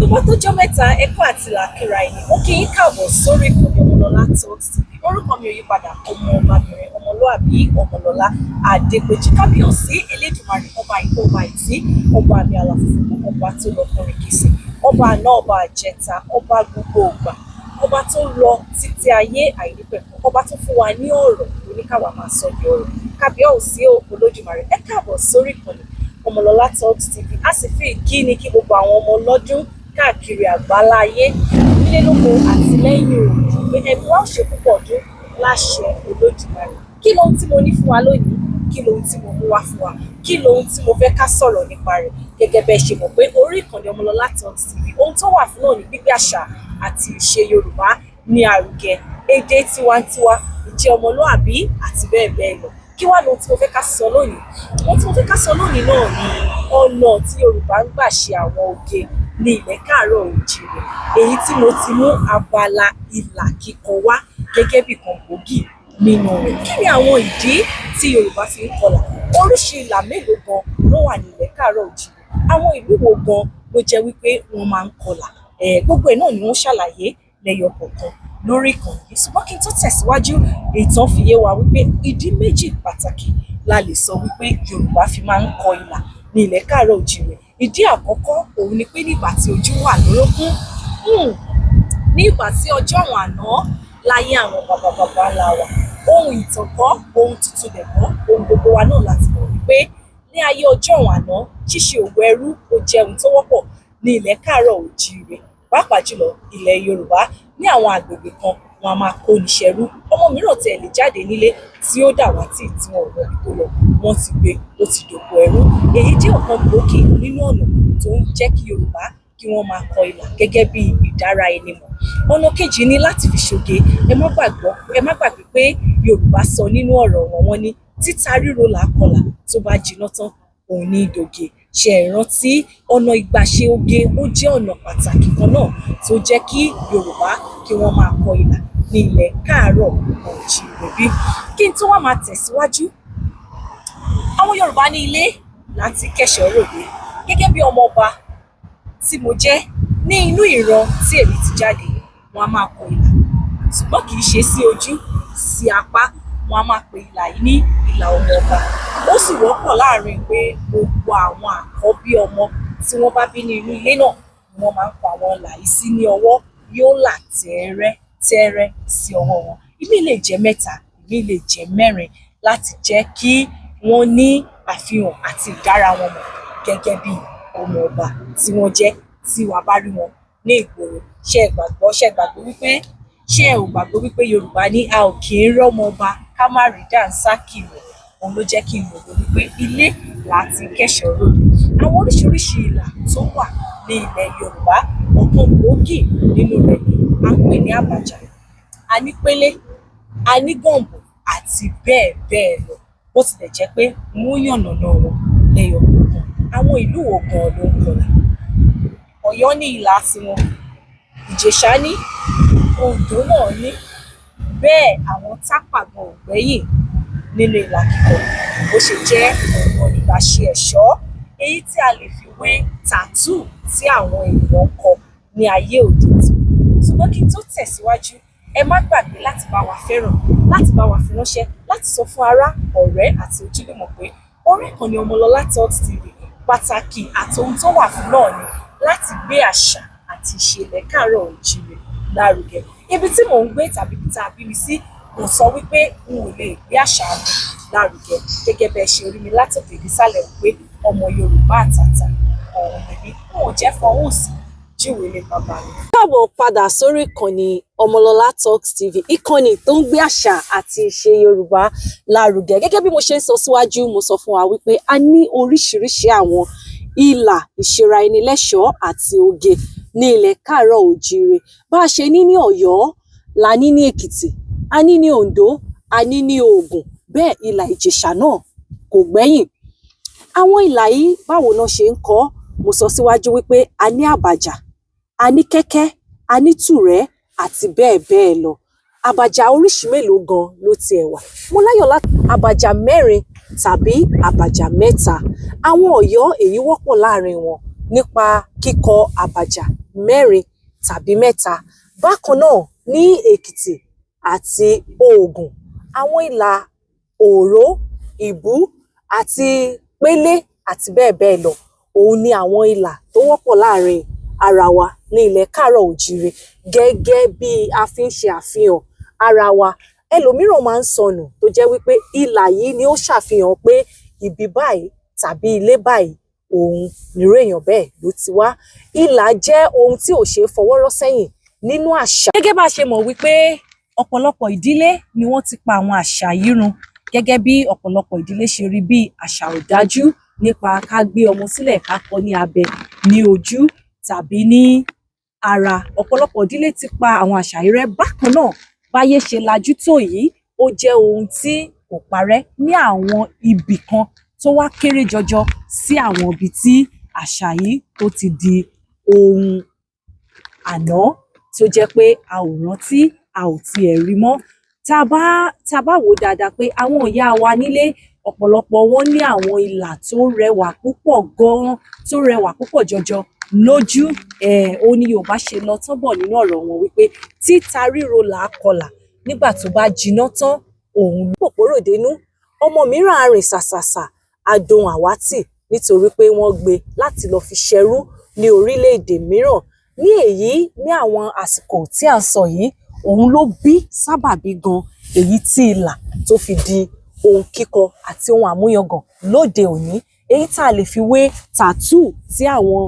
Tó bá tọ́jọ́ mẹ́ta, ẹ̀kọ́ àti làkìrà ẹni. Mo kí yín káàbọ̀ sórí ìkànnì Ọmọlọ́lá Talks TV. Orúkọ mi ò yí padà, ọmọ ọbabìnrin ọmọlúàbí Ọmọlọ́lá Adépèjì. Kábíyèsí Elédùmarè, ọba ìkó, ọba ìtí, ọba àmì àlàfo, ọba tó lọ kọrin kìsì, ọba àná, ọba àjẹta, ọba gbogbo ògbà, ọba tó lọ títí ayé àìnípẹ̀kun, ọba tó fún wa ní ọ̀rọ̀ oníkàwá máa sọ di ọ̀rọ̀. Kábíyèsí Olódùmarè, ẹ káàbọ̀ sórí ìkànnì Ọmọlọ́lá Talks TV. A sì fi ìkíni kí gbogbo àwọn ọmọ ọlọ́dún káàkiri àgbáláyé, nílé lóko àti lẹ́yìn òòlù, pé ẹbí wa ó ṣe púpọ̀ ọdún láṣẹ Olódùmarè. Kí lohun tí mo ní fún wa lónìí? Kí lohun tí mo mú wá fún wa? Kí lohun tí mo fẹ́ ká sọ̀rọ̀ nípa rẹ̀? Gẹ́gẹ́ bẹ́ẹ̀ ṣe mọ̀ pé orí ìkànnì Ọmọlọ́lá Talks TV, ohun tó wà fún náà ní gbígbé àṣà àti ìṣe Yorùbá ní àrùgẹ, èdè tiwantiwa, ìjẹ́ ọmọlúàbí àti bẹ́ẹ̀ bẹ́ẹ̀ lọ. Kí wá lohun tí mo fẹ́ ká sọ lónìí? Ohun tí mo fẹ́ ká sọ lónìí náà ni ọ̀nà tí Yorùbá ń gbà ṣe àwọn oge ní ilẹ̀ káàárọ̀ oòjíire, èyí tí mo ti mú abala ìlà kíkọ wá gẹ́gẹ́ bí kan gbòógì nínú rẹ̀. Kí ni àwọn ìdí tí Yorùbá fi ń kọlà? Oríṣi ìlà mélòó gan ló wà ní ilẹ̀ káàárọ̀ oòjíire? Àwọn ìlú wo gan ló jẹ́ wípé wọ́n máa ń kọlà? Gbogbo ẹ̀ náà ni wọ́n ṣàlàyé lẹ́yọ kọ̀ọ̀kan lórí ìkànnì yìí. Ṣùgbọ́n kí n tó tẹ̀síwájú, ìtàn fi yé wa wípé ìdí méjì pàtàkì la lè sọ wípé Yorùbá fi máa ń kọ ìlà ní ilẹ̀ káàárọ̀ oòjíire. Ìdí àkọ́kọ́ òun ni pé nígbà tí ojú wà lórókún, ní ìgbà tí ọjọ́ àwọn àná láyé àwọn bàbá bàbá ńlá wa, ohun ìtàn kọ́, ohun tuntun dẹ̀ kọ́, ohun gbogbo wa náà láti mọ̀ wípé ní ayé ọjọ́ àwọn àná, ṣíṣe òwò ẹrú ó jẹ́ ohun tó wọ́pọ̀ ní ilẹ̀ káàárọ̀ oòjíire, pàápàá jùlọ ilẹ̀ Yorùbá. Ní àwọn àgbègbè kan, wọn a máa kó ni ṣẹrú. Ọmọ mìíràn tiẹ̀ lè jáde nílé tí ó dàwátì tí wọn ò mọ ibi tó lọ, wọ́n ti gbé, ó ti dòko ẹrú. Èyí jẹ́ ọ̀kan gbòógì nínú ọ̀nà tó ń jẹ́ kí Yorùbá kí wọ́n máa kọ ìlà gẹ́gẹ́ bí ìdára ẹni mọ̀. Ọ̀nà kejì ni láti fi ṣoge. Ẹ má gbàgbé pé Yorùbá sọ nínú ọ̀rọ̀ wọn, wọ́n ní títa ríro là á kọlà, tó bá jiná tán òun ní dòge. Ṣe é rántí ọ̀nà ìgbàṣe oge? Ó jẹ́ ọ̀nà pàtàkì kan náà tó jẹ́ kí Yorùbá kí wọ́n máa kọ ìlà ní ilẹ̀ káàárọ̀ oòjíire bí. Kí n tó wá máa tẹ̀síwájú, àwọn Yorùbá ní ilé láti kẹ́ṣọ̀ọ́ ròde. Gẹ́gẹ́ bí ọmọ ọba tí mo jẹ́, ní inú ìran tí èmi ti jáde, wọn a máa kọ ìlà, ṣùgbọ́n kì í ṣe sí ojú, sí apá. Wọn a máa pe ìlà yìí ní ìlà ọmọ ọba. Ó sì wọ́pọ̀ láàrin pé gbogbo àwọn àkọ́bí ọmọ tí wọ́n bá bí ní inú ilé náà ni wọ́n máa ń kọ àwọn ìlà yìí sí ní ọwọ́. Yóò là tẹ́ẹ́rẹ́ tẹ́ẹ́rẹ́ sí ọwọ́ wọn. Ìmíì lè jẹ́ mẹ́ta, ìmíì lè jẹ́ mẹ́rin, láti jẹ́ kí wọ́n ní àfihàn àti ìdára wọn mọ̀ gẹ́gẹ́ bí ọmọ ọba tí wọ́n jẹ́. Tí wàá bá rí wọn ní ìgboro, ṣé ẹ gbàgbọ́? Ṣé ẹ gbàgbé wípé, ṣé ẹ ò gbàgbé wípé Yorùbá ní a ò kì í rọ́mọ ọba ká má rí dànsákì rẹ̀? Òun ló jẹ́ kí n mọ̀ wípé ilé láti kẹ́ṣọ̀ọ́ ròde. Àwọn oríṣiríṣi ìlà tó wà ní ilẹ̀ Yorùbá, ọ̀kan gbòógì nínú rẹ̀ ni à ń pè ní àbàjá, a ní pélé, a ní gọ̀ǹbù àti bẹ́ẹ̀ bẹ́ẹ̀ lọ. Bó tilẹ̀ jẹ́ pé n ó yànnàná wọn lẹ́yọ kọ̀ọ̀kan. Àwọn ìlú wo gan ló ń kọlà? Ọ̀yọ́ ní ìlà tiwọn, Ìjẹ̀ṣà ní, Oǹdó náà ní, bẹ́ẹ̀ àwọn Tápà gan ò gbẹ́yìn nínú ìlà kíkọ. Bó ṣe jẹ́ ọ̀nà ìgbàṣe ẹ̀ṣọ́, èyí tí a lè fi wé tattoo tí àwọn ènìyàn ń kọ ní ayé òde tòní. Ṣùgbọ́n kí n tó tẹ̀síwájú, ẹ má gbàgbé láti bá wa fẹ́ràn, láti bá wa fi ránṣẹ́, láti sọ fún ará, ọ̀rẹ́ àti ojúlùmọ̀ pé orí ìkànnì Ọmọlọ́lá Talks TV, pàtàkì àti ohun tó wà fún náà ni láti gbé àṣà àti ìṣe ilẹ̀ káàárọ̀ oòjíire lárugẹ. Ibi tí mò ń gbé tàbí ibi tá a bí mi sí kò sọ wípé n ò lè gbé àṣà mi lárugẹ. Gẹ́gẹ́ bẹ́ẹ̀ ṣe rí mi látòkè désàlẹ̀ wípé ọmọ Yorùbá àtàtà òun lèmi, n ò jẹ́ fọwọ́ sí júwèé lé bàbá mi. Káàbọ̀ padà sórí ìkànnì Ọmọlọ́lá Talks TV, ìkànnì tó ń gbé àṣà àti ìṣe Yorùbá lárugẹ. Gẹ́gẹ́ bí mo ṣe ń sọ síwájú, mo sọ fún wa wípé a ní oríṣiríṣi àwọn ìlà ìṣera ẹni lẹ́ṣọ̀ọ́ àti oge ní ilẹ̀ káàárọ̀ oòjíire. Bá a ṣe ní ní Ọ̀yọ́ la ní ní Èkìtì, a ní ní Oǹdó, a ní ní Ògùn, bẹ́ẹ̀ ìlà Ìjẹ̀ṣà náà kò gbẹ́yìn. Àwọn ìlà yìí, báwo ná ṣe ń kọ ọ́? Mo sọ síwájú wípé a ní àbàjá, a ní kẹ́kẹ́, a ní tùrẹ́ àti bẹ́ẹ̀ bẹ́ẹ̀ lọ. Àbàjá oríṣìí mélòó gan ló tiẹ̀ wà? Mo láyọ̀ láti àbàjá mẹ́rin tàbí àbàjá mẹ́ta. Àwọn Ọ̀yọ́, èyí wọ́pọ̀ láàrin wọn nípa kíkọ àbàjá mẹ́rin tàbí mẹ́ta. Bákan náà, ní Èkìtì àti Ògùn, àwọn ìlà òró, ìbú àti pélé àti bẹ́ẹ̀ bẹ́ẹ̀ lọ, òun ni àwọn ìlà tó wọ́pọ̀ láàrin ara wa ní ilẹ̀ káàárọ̀ oòjíire gẹ́gẹ́ bí a fi ń ṣe àfihàn ara wa. Ẹlòmíràn máa ń sọnù, tó jẹ́ wípé ìlà yìí ni ó ṣàfihàn pé ibi báyìí tàbí ilé báyìí òun nírú èèyàn bẹ́ẹ̀ ló ti wá. Ìlà jẹ́ ohun tí ò ṣeé fọwọ́ rọ́ sẹ́yìn nínú àṣà. Gẹ́gẹ́ bá a ṣe mọ̀ wípé ọ̀pọ̀lọpọ̀ ìdílé ni wọ́n ti pa àwọn àṣà yìí run, gẹ́gẹ́ bí ọ̀pọ̀lọpọ̀ ìdílé ṣe rí bí àṣà ọ̀dájú nípa ká gbé ọmọ sílẹ̀, ká kọ ní abẹ ní ojú tàbí ní ara. Ọ̀pọ̀lọpọ̀ ìdílé ti pa àwọn àṣà yìí rẹ́. Bákan náà, báyé ṣe lajú tó yìí, ó jẹ́ ohun tí kò parẹ́ ní àwọn ibì kan tó wá kéré jọjọ sí àwọn ibi tí àṣà yìí tó ti di ohun àná, tó jẹ́ pé a ò rántí, a ò tiẹ̀ rí mọ́. Tá a bá wò ó dáadáa pé àwọn ìyá wa nílé, ọ̀pọ̀lọpọ̀ wọn ní àwọn ìlà tó rẹwà púpọ̀ gan-an, tó rẹwà púpọ̀ jọjọ lójú. Ó ní Yorùbá ṣe lọ tán bọ̀ nínú ọ̀rọ̀ wọn wípé títa ríro là á kọlà, nígbà tó bá jiná tán, òun pòpòrò dénú. Ọmọ mìíràn á rìn sàsàsà, á dohun àwátì nítorí pé wọ́n gbé láti lọ fi ṣẹrú ní orílẹ̀-èdè mìíràn. Ní èyí, ní àwọn àsìkò tí à ń sọ yìí, òun ló bí sábàbí gan èyí tí ìlà tó fi di ohun kíkọ àti ohun àmúyangàn lóde òní, èyí tá a lè fi wé tattoo tí àwọn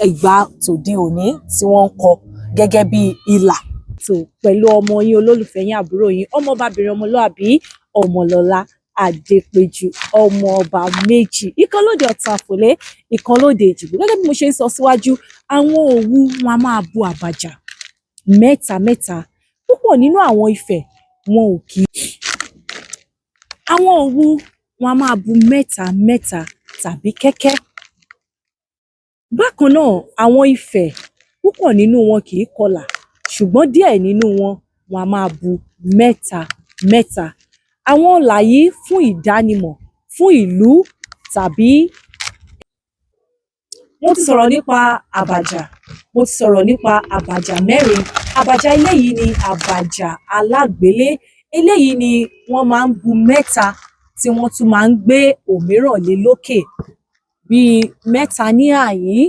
ìgbà tòde òní tí wọ́n ń kọ gẹ́gẹ́ bí ìlà. Tó pẹ̀lú ọmọ yín, olólùfẹ́ yín, àbúrò yín, ọmọbabìnrin ọmọlúàbí, Ọmọlọ́lá Adépéjú, ọmọ ọba méjì, ìkan lóde Ọ̀tún Àfọ̀lé, ìkan lóde Èjìgbò. Gẹ́gẹ́ bí mo ṣe ń sọ síwájú, àwọn Òwu wọn a máa bu àbàjá mẹ́ta mẹ́ta. Púpọ̀ nínú àwọn Ifẹ̀ wọn ò kí. Àwọn Òwu wọn a máa bu mẹ́ta mẹ́ta tàbí kẹ́kẹ́. Bákan náà, àwọn Ifẹ̀, púpọ̀ nínú wọn kì í kọlà, ṣùgbọ́n díẹ̀ nínú wọn, wọn a máa bu mẹ́ta mẹ́ta. Àwọn ìlà yìí fún ìdánimọ̀ fún ìlú tàbí. Mo ti sọ̀rọ̀ nípa àbàjá, mo ti sọ̀rọ̀ nípa àbàjá mẹ́rin. Àbàjá eléyìí ni àbàjá alágbélé. Eléyìí ni wọ́n máa ń bu mẹ́ta tí wọ́n tún máa ń gbé òmíràn lé lókè, bíi mẹ́ta ní àyín,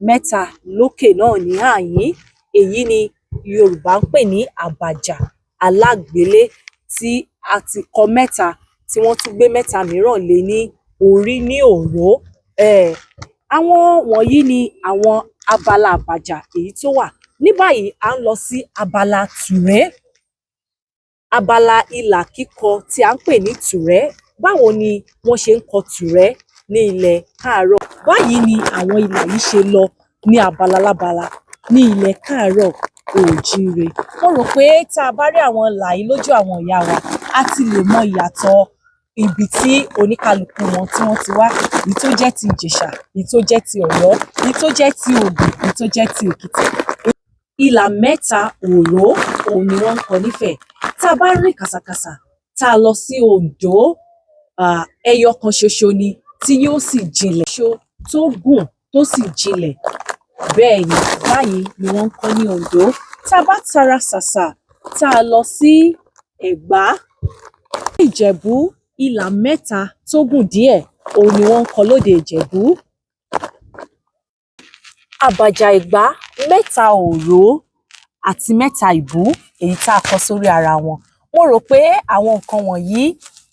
mẹ́ta lókè náà ní àyín. Èyí ni Yorùbá ń pè ní àbàjá alágbélé, tí a ti kọ mẹ́ta tí wọ́n tún gbé mẹ́ta mìíràn lé ní orí ní òró. Àwọn wọ̀nyí ni àwọn abala àbàjá èyí tó wà. Ní báyìí, à ń lọ sí abala tùrẹ́, abala ìlà kíkọ tí à ń pè ní tùrẹ́. Báwo ni wọ́n ṣe ń kọ tùrẹ́ ní ilẹ̀ káàárọ̀? Báyìí ni àwọn ìlà yìí ṣe lọ ní abala lábala ní ilẹ̀ káàárọ̀ oòjíire. Mo rò pé tá a bá rí àwọn ìlà yìí lójú àwọn ìyá wa, á ti lè mọ ìyàtọ̀ ibi tí oníkálukú wọn tí wọ́n ti wá, èyí tó jẹ́ ti Ìjẹ̀ṣà, èyí tó jẹ́ ti Ọ̀yọ́, èyí tó jẹ́ ti Ògùn, èyí tó jẹ́ ti Èkìtì. Ìlà mẹ́ta òró, òun ni wọ́n ń kọ nífẹ̀ẹ́. Tá a bá rìn kàsàkàsà tá a lọ sí Oǹdó, ẹyọ kan ṣoṣo ni tí yóò sì jinlẹ̀ ṣo, tó gùn tó sì jinlẹ̀. Bẹ́ẹ̀ ni, báyìí ni wọ́n ń kọ ní Oǹdó. Tá a bá tara ṣàṣà tá a lọ sí Ẹ̀gbá, Ìjẹ̀bú, ìlà mẹ́ta tó gùn díẹ̀, òun ni wọ́n ń kọ lóde Ìjẹ̀bú. Àbàjá Ẹ̀gbá, mẹ́ta òró àti mẹ́ta ìbú, èyí tá a kọ sórí ara wọn. Mo rò pé àwọn nǹkan wọ̀nyí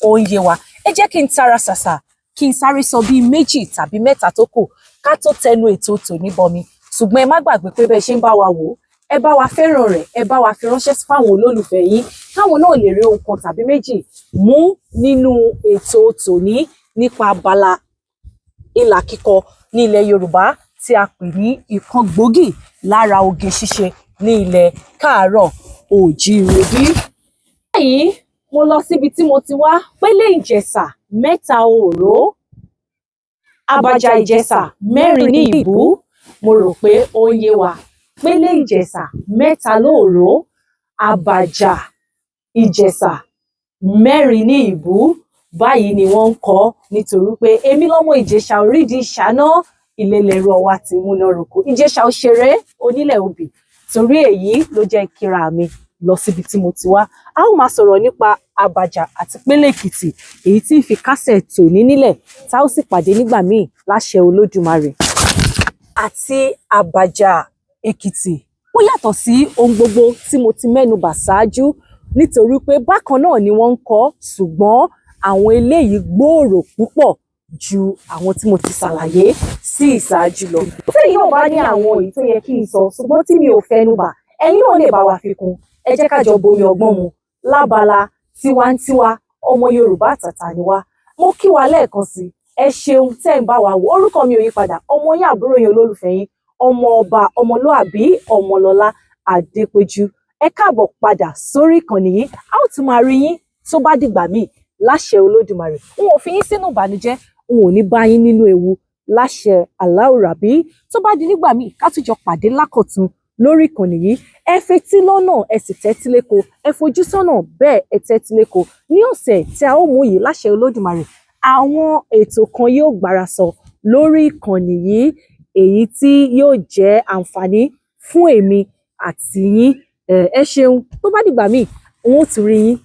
ó ń yé wa. Ẹ jẹ́ kí n tara ṣàṣà kí n sáré sọ bíi méjì tàbí mẹ́ta tó kù ká tó tẹnu ètò tòní bọmi. Ṣùgbọ́n ẹ má gbàgbé pé bẹ́ẹ̀ ṣe ń bá wa wò ó, ẹ bá wa fẹ́ràn rẹ̀, ẹ bá wa fi ránṣẹ́ fáwọn olólùfẹ́ yín, káwọn náà lè rí ohun kan tàbí méjì mú nínú ètò tòní nípa abala ìlà kíkọ ní ilẹ̀ Yorùbá tí a pè ní ìkan gbòógì lára oge ṣíṣe ní ilẹ̀ káàárọ̀ oòjíire bí. Báyìí, mo lọ síbi tí mo ti wá. Pélé Ìjẹ̀ṣà, mẹ́ta òró, àbàjá Ìjẹ̀ṣà, mẹ́rin ní ìbú. Mo rò pé ó ń yé wa. Pélé Ìjẹ̀ṣà, mẹ́ta lóòró, àbàjá Ìjẹ̀ṣà, mẹ́rin ní ìbú. Báyìí ni wọ́n ń kọ, nítorí pé èmi lọ́mọ Ìjẹ̀ṣà orídìí ìṣáná. Ilé lẹrú ọwá ti múná roko. Ìjẹ̀ṣà òṣèré onílẹ̀ obì, torí èyí ló jẹ́ kíra mi lọ síbi tí mo ti wá. A ó máa sọ̀rọ̀ nípa Àbàjà àti Pélé Èkìtì, èyí tí ń fi kásẹ̀ tòní nílẹ̀, tá ó sì pàdé nígbà míì láṣẹ Olódùmarè. Àti Àbàjà Èkìtì, ó yàtọ̀ sí ohun gbogbo tí mo ti mẹ́nu bà ṣáájú, nítorí pé bákan náà ni wọ́n ń kọ, ṣùgbọ́n àwọn eléyìí gbòòrò púpọ̀ ju àwọn tí mo ti ṣàlàyé sí ìṣáájú lọ. Tẹ́yin náà bá ní àwọn èyí tó yẹ kí n sọ ṣùgbọ́n tí mi ò fẹnu bà, ẹ̀yin náà lè bá wa fi kún. Ẹ jẹ́ ká jọ bomi ọgbọ́n mu lábala tiwantiwa. Ọmọ Yorùbá àtàtà ni wá. Mo kí wa lẹ́ẹ̀kan sí, ẹ ṣeun tẹ́ ń bá wa wò. Orúkọ mi ò yí padà, ọmọ yín, àbúrò yín, olólùfẹ́ yín, ọmọ ọba, ọmọlúàbí, Ọmọlọ́lá Adépéjú. Ẹ káàbọ̀ padà sórí ìkànnì yìí. A ó tún máa rí yín tó bá dìgbà míì láṣẹ Olódùmarè. N ò fi yín sínú ìbànújẹ́, n ò ní bá yín nínú ewu láṣẹ Aláùrábí. Tó bá di nígbà míì, ká tún jọ pàdé lákọ̀tun lórí ìkànnì yìí. Ẹ fetí lọ́nà, ẹ sì tẹ́tí léko. Ẹ fojú sọ́nà bẹ́ẹ̀, ẹ tẹ́tí léko. Ní ọ̀sẹ̀ tí a ó mú yìí láṣẹ Olódùmarè, àwọn ètò kan yóò gbára sọ lórí ìkànnì yìí, èyí tí yóò jẹ́ àǹfààní fún èmi àti yín. Ẹ ṣeun. Tó bá dìgbà míì, n ó tún rí yín.